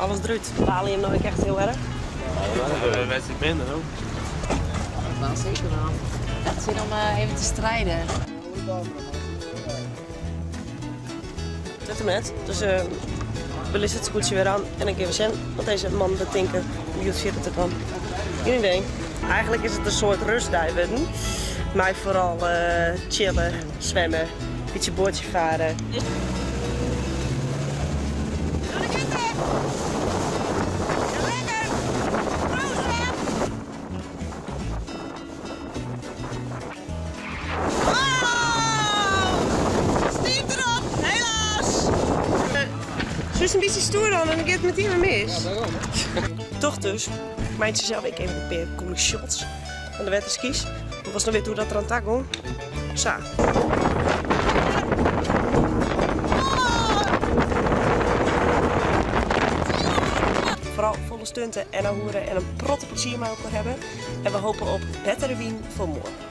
Alles derút. Bale jim no ek echt hiel erch? De wedstriid minder, no. Wel, zeker wel. Echt zin om even te strijden. Tot en met. Dus we lizze it skûtsje wer oan en dan gean we sjen wat dizze mannen betinke om hjoed fierder te dwaan. Gjin idee. Eigenlik is it in soart rustdei wurden. Mei foaral chille, swimme, bytsje boatsje fare. Soest in bytsje stoer dwaan en dan giet it metien wer mis. Toch dus, ik meitsje sels ek even in pear coole shots fan de wetterskys. Wolst noch witte hoe't dat der oan ta gong? Sa. Foaral folle stunte en hoere en in protte plezier mei elkoar hawwe. En we hoopje op bettere wyn foar moarn.